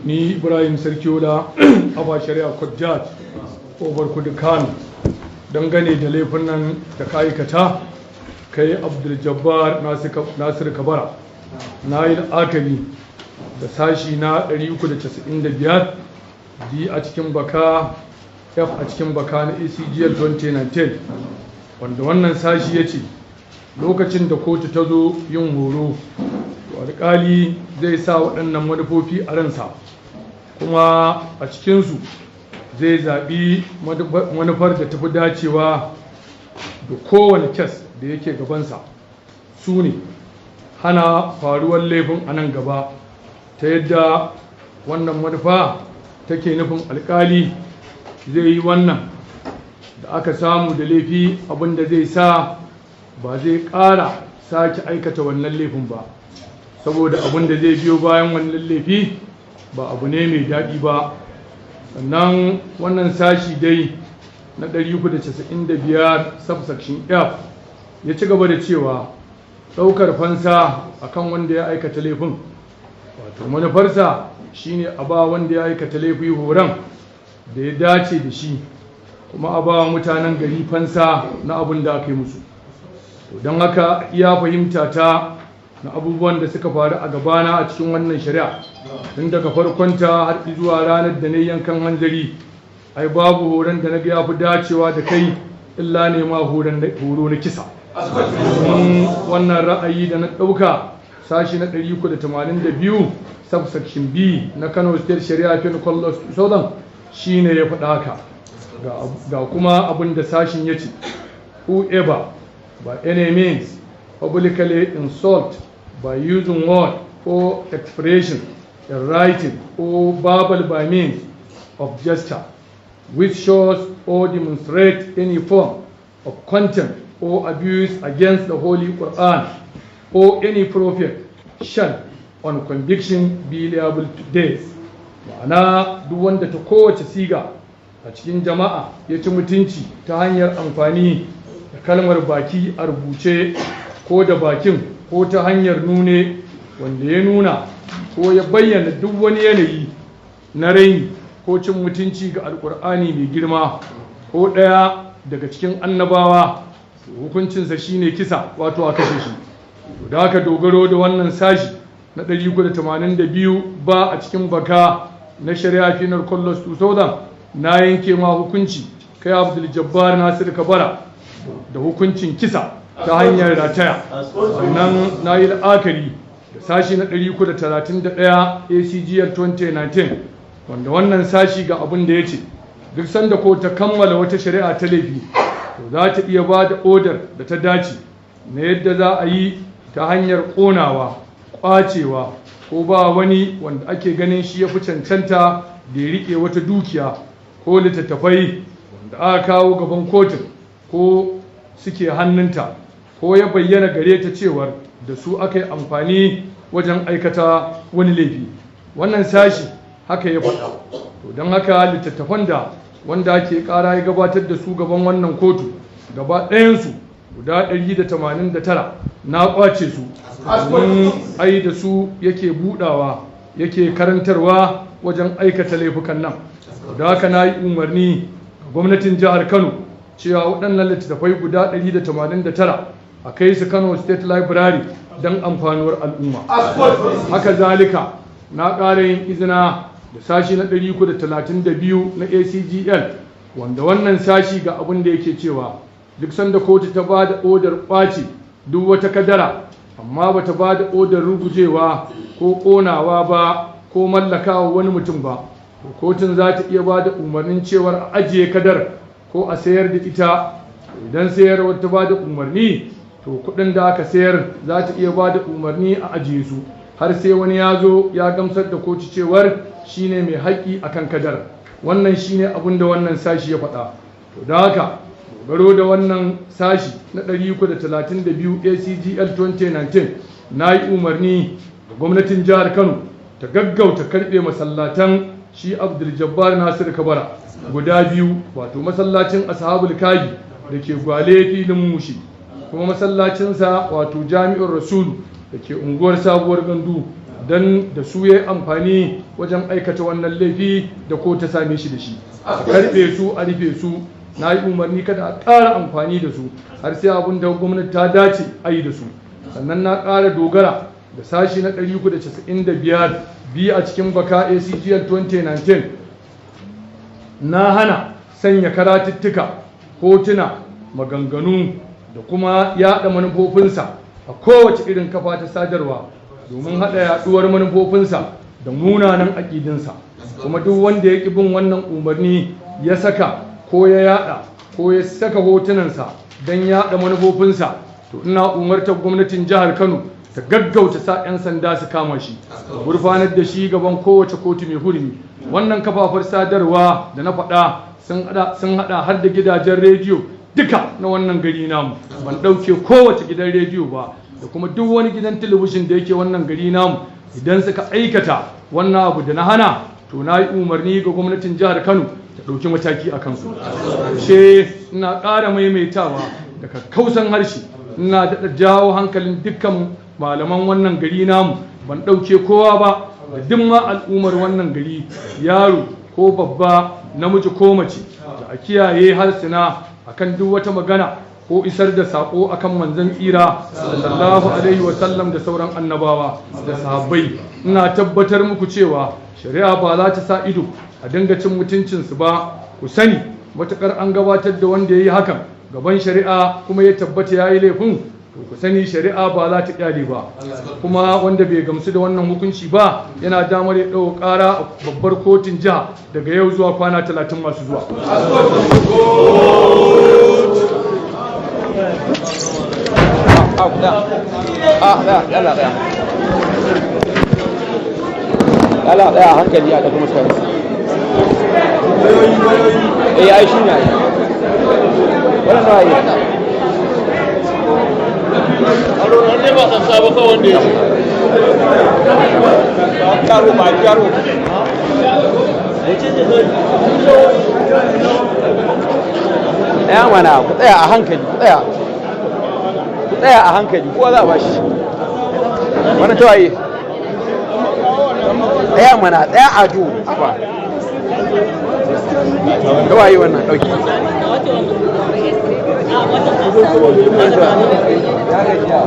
Ni Ibrahim Sarkiola, Upper Sharia Court Judge, Kofar Kudu, Kano, dangane da laifin nan da ka aikata, kai Abdul Jabbar Nasir Kabara, na yi la'akari da sashi na 395 D a cikin baka F a cikin baka na ACGL 2019, wanda wannan sashi ya ce lokacin da kotu ta zo yin horo, to alƙali zai sa waɗannan manufofi a ransa, kuma a cikinsu zai zaɓi manufar da tafi dacewa da kowane case da yake gabansa. Su ne: hana faruwar laifin a nan gaba, ta yadda wannan manufa take nufin alkali zai yi wannan da aka samu da laifi abinda zai sa ba zai ƙara sake aikata wannan laifin ba, saboda abin da zai biyo bayan wannan laifi ba abu ne mai daɗi ba. Sannan wannan sashi dai na 395 subsection F ya ci gaba da cewa ɗaukar fansa akan wanda ya aikata laifin, wato manufarsa shine a ba wanda ya aikata laifi horon da ya dace da shi, kuma a ba mutanen gari fansa na abin da aka yi musu. To don haka, iya fahimta ta na abubuwan da suka faru a gabana a cikin wannan shari'a tun daga farkonta har zuwa ranar da na yankan hanzari, ai babu horon da na ga ya fi dacewa da kai illa ne ma horo na kisa. Wannan ra'ayi da na ɗauka, sashi na 382 subsection B na Kano State Sharia Penal Code Southern shine ya faɗa haka. Ga kuma abin da sashin ya ce: "Whoever by any means publicly insult by using word or expression in writing or verbal by means of gesture which shows or demonstrates any form of contempt or abuse against the Holy Quran or any prophet shall on conviction be liable to death." Ma'ana, duk wanda ta kowace siga a cikin jama'a ya ci mutunci ta hanyar amfani da kalmar baki a rubuce ko da bakin ko ta hanyar nune, wanda ya nuna ko ya bayyana duk wani yanayi na raini ko cin mutunci ga Alkur'ani mai girma ko ɗaya daga cikin annabawa, hukuncinsa shine kisa, wato a kashe shi. Da aka dogaro da wannan sashi na 382 ba a cikin baka na Sharia Penal Code 2000, na yanke ma hukunci, kai Abdul Jabbar Nasir Kabara, da hukuncin kisa ta hanyar rataya. Sannan na yi la'akari da sashi na 331 ACGL 2019, wanda wannan sashi ga abin da ya ce: duk sanda ko ta kammala wata shari'a ta laifi, to za ta iya ba da odar da ta dace na yadda za a yi ta hanyar ƙonawa, ƙwacewa ko ba wani wanda ake ganin shi ya fi cancanta da ya riƙe wata dukiya ko littattafai wanda aka kawo gaban kotun ko suke hannunta, ko ya bayyana gare ta cewar da su aka yi amfani wajen aikata wani laifi. Wannan sashi haka ya faɗa. To don haka, littattafan da wanda ake ƙara ya gabatar da su gaban wannan kotu, gaba ɗayansu guda 189, na ƙwace su, domin ai da su yake budawa yake karantarwa wajen aikata laifukan nan. Da haka na yi umarni ga gwamnatin jihar Kano cewa waɗannan littattafai guda 189 a kai su Kano State Library don amfanuwar al'umma. Haka zalika, na ƙara yin izina da sashi na 332 na ACGL, wanda wannan sashi ga abin da yake cewa: duk sanda kotu ta ba da odar ƙwace duk wata kadara, amma ba ta ba da odar rugujewa ko ƙonawa ba ko mallakawa wani mutum ba, to kotun za ta iya ba da umarnin cewar a ajiye kadar ko a sayar da ita. Idan sayarwar ta ba da umarni, to kuɗin da aka sayar za ta iya ba da umarni a ajiye su har sai wani ya zo ya gamsar da kotu cewar shine mai haƙƙi akan kadar. Wannan shine abin da wannan sashi ya faɗa. To da haka, dogaro da wannan sashi na 332 ACGL 2019, na yi umarni ga gwamnatin jihar Kano ta gaggauta karɓe masallatan shi Abdul Jabbar Nasir Kabara guda biyu, wato masallacin Ashabul Kafi da ke Gwale filin mushi, kuma masallacinsa, wato Jami'ar Rasulu da ke unguwar Sabuwar Gandu. Don da su ya yi amfani wajen aikata wannan laifi da ko ta same shi da shi, a karɓe su, a rufe su. Na yi umarni kada a ƙara amfani da su har sai abin da gwamnati ta dace a yi da su. Sannan na ƙara dogara da sashi na 395 biyu a cikin baka ACGL 2019. Na hana sanya karatuttuka, hotuna, maganganu da kuma yaɗa manufofinsa a kowace irin kafa ta sadarwa domin haɗa yaɗuwar manufofinsa da munanan aƙidinsa. Kuma duk wanda ya ƙi bin wannan umarni, ya saka ko ya yaɗa ko ya saka hotunansa don yaɗa manufofinsa, to ina umartar gwamnatin jihar Kano ta gaggauta sa 'yan sanda su kama shi, gurfanar da shi gaban kowace kotu mai hurumi. Wannan kafafar sadarwa da na faɗa sun hada har da gidajen rediyo duka na wannan gari namu, ban ɗauke kowace gidan rediyo ba, da kuma duk wani gidan talabijin da yake wannan gari namu. Idan suka aikata wannan abu da na hana, to na yi umarni ga gwamnatin jihar Kano ta ɗauki mataki a kansu. She ina ƙara maimaitawa da kakkausan harshe, ina daɗa jawo hankalin dukkan malaman wannan gari namu, ban ɗauke kowa ba, da duk ma al'ummar wannan gari, yaro ko babba, namiji ko mace, da a kiyaye harsuna akan duk wata magana ko isar da sako akan Manzon tsira sallallahu alaihi wa sallam da sauran annabawa da sahabbai. Ina tabbatar muku cewa shari'a ba za ta sa ido a dinga cin mutuncinsu ba. Ku sani, matukar an gabatar da wanda ya yi hakan gaban shari'a kuma ya tabbata ya yi laifin, to ku sani shari'a ba za ta kyale ba. Kuma wanda bai gamsu da wannan hukunci ba, yana damar ya ɗau ƙara a babbar kotun jiha daga yau zuwa kwana 30 masu zuwa. Yalla tsaya. Yalla tsaya a hankali a tafi musu. Eh, ai shi ne ai. Wannan nawa yi? Ne ba san sabo kawai wanda ya Yaro ba yaro. Tsaya mana, ku tsaya a hankali, ku tsaya. Ku tsaya a hankali, kowa za a bashi. Wannan tawaye. Tsaya mana, tsaya a ju. Haba. Tawaye wannan, ɗauki. Ya gajiya.